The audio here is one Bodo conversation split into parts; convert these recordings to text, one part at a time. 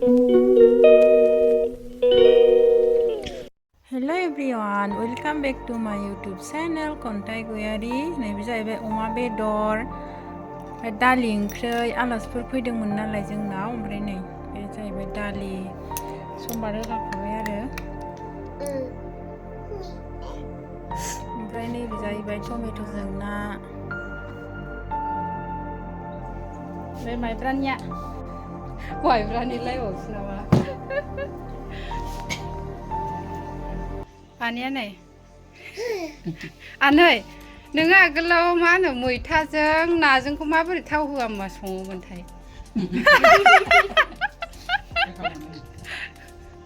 Hello everyone, welcome back to my YouTube channel Kontai Goyari. नैबे जाहैबाय अमा बेदर दालि ओंख्रै आलासिफोर फैदोंमोन नालाय जोंनाव ओमफ्राय नै बे जाहैबाय दालि समबार होखाबाय आरो ओमफ्राय नैबे जाहैबाय टमेट'जों ना बे माइब्रानिया माइब्रानिलायबावसो नामा आनैया नै आनै नोङो आगोलाव मा होनो मैथाजों नाजोंखौ माबोरै थाव होआ मा सङोमोनथाय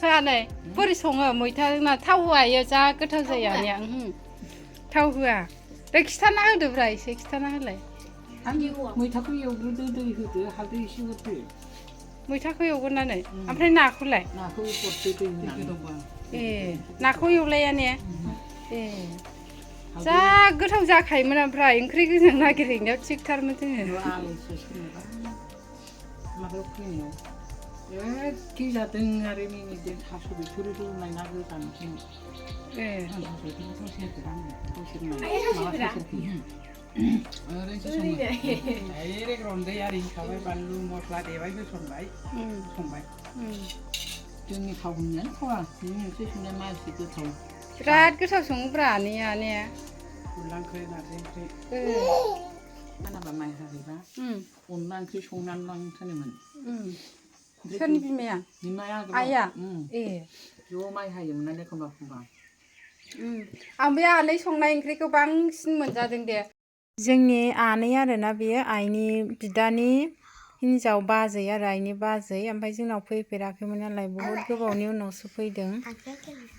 होआ नै बोरै सङो मैथाजों ना थाव होआ इयो जा गोथाव जायो आनैया थाव होआ दे खिथाना होदोब्रा एसे खिथाना होलाय मैथाखौ एवग्रोदो दै होदो हालदै एसे हरदो मैथाखौ एवग्रोनानै ओमफ्राय नाखौलाय नाखौ हरदो दै गोदौबा ए नाखौ एवलाया ने ए जा गोथाव जाखायोमोन ओमफ्राय ओंख्रि गोजां नागिरहैनायाव थिगथारमोन जोङो आलुसो सोरनोबा माबायाव फैनायाव एखे जादों आरो मिनिदों थास' बिथुरि रुनाय ना गोजानजों ए थास' बिथुरिखौ सेरदो आङो ओरैनोसो सङो डाइरेक्ट रन्दै आरि होखाबाय बानलु मस्ला देबाय होसनबाय संबाय जोंनि थाव होनायानो थावा नों ओंख्रि संनाया मा एसे गोथाव बिराद गोथाव सङोब्रा आनैया अनला ओंख्रि नारजि ओंख्रि मानाबा माइ हाहैबा अनला ओंख्रि संनानै लांथारोमोन सोरनि बिमाया बिमाया आइया ए ज' माइ हायोमोन ना एखमबा एखमबा आं बे आनै संनाय ओंख्रिखौ बांसिन मोनजादों दे जोंनि आनै आरोना बेयो आइनि बिदानि हिन्जाव बाजै आरो आइनि बाजै ओमफ्राय जोंनाव फैफेराखैमोन नालाय बहुद गोबावनि उनावसो फैदों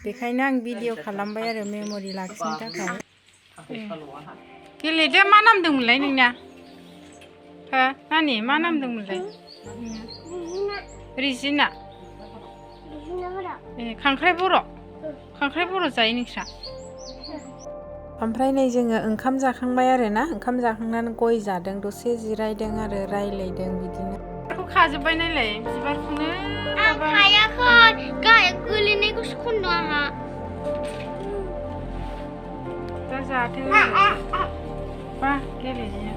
बेखायनो आं भिडिअ खालामबाय आरो मेम'रि लाखिनो थाखाय गेलेदो मा नाम दंमोनलाय नोंना हो नानि मा नाम दंमोनलाय रिजिना ए खांख्राइ बर' जायो नोंस्रा ओमफ्राय नै जोङो ओंखाम जाखांबाय आरो ना ओंखाम जाखांनानै गय जादों दसे जिरायदों आरो रायलायदों बिदिनो बिबारखौ खाजोब्बाय नायलाय बिबारखौनो हायाखै गोलैनायखौसो खनदों आंहा दा जाथों बा गेलेनो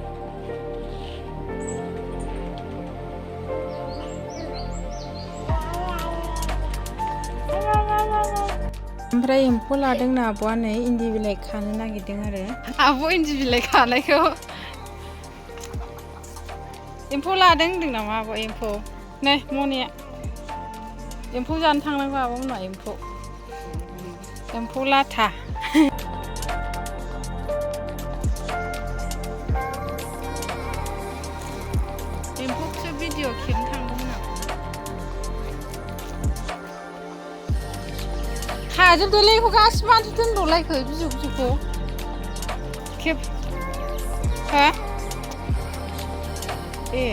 ओमफ्राय एम्फौ लादोंना आब'आ नै इन्दि बिलाइ खानो नागिरदों आरो आब' इन्दि बिलाइ खानायखौ एम्फौ लादों होनदों नामा आब' एम्फौ नै मनिया एम्फौ जानो थांनांगौ आब' मोनना एम्फौ लाथा एम्फौखौसो भिडिअ खेबनो थांदोंमोन आं खाजोबदोलै बेखौ गासिबो माथो दोनबावलायखो बिजौखौ खेब हा ए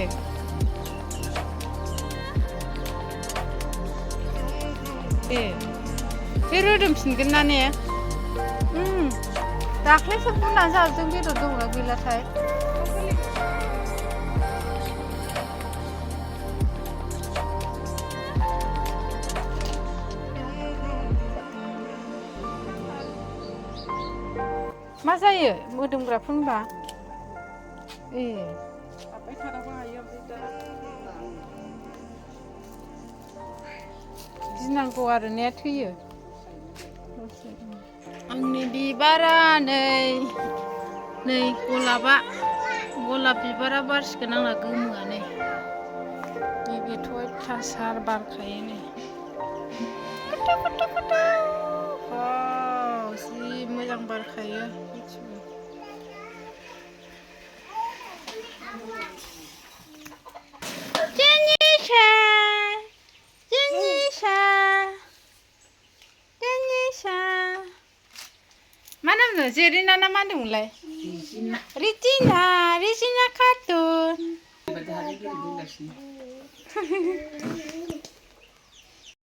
बे रोदोमफिनगोन ना ने दाख्लैसो बुंनानै जाजों बेदर दंना गैलाथाय मा जायो मोदोमग्रा फुनबा ए गिनांगौ आरो ने थैयो आंनि बिबारा नै गलाब बिबारा बारसिगोन आंना गोमोआ नै बेथ' अयथासार बारखायो नै जि मोजां बारखायो मा नाम नो जेरिना ना मा होनदोंमोनलाय रिजिना कार्टुन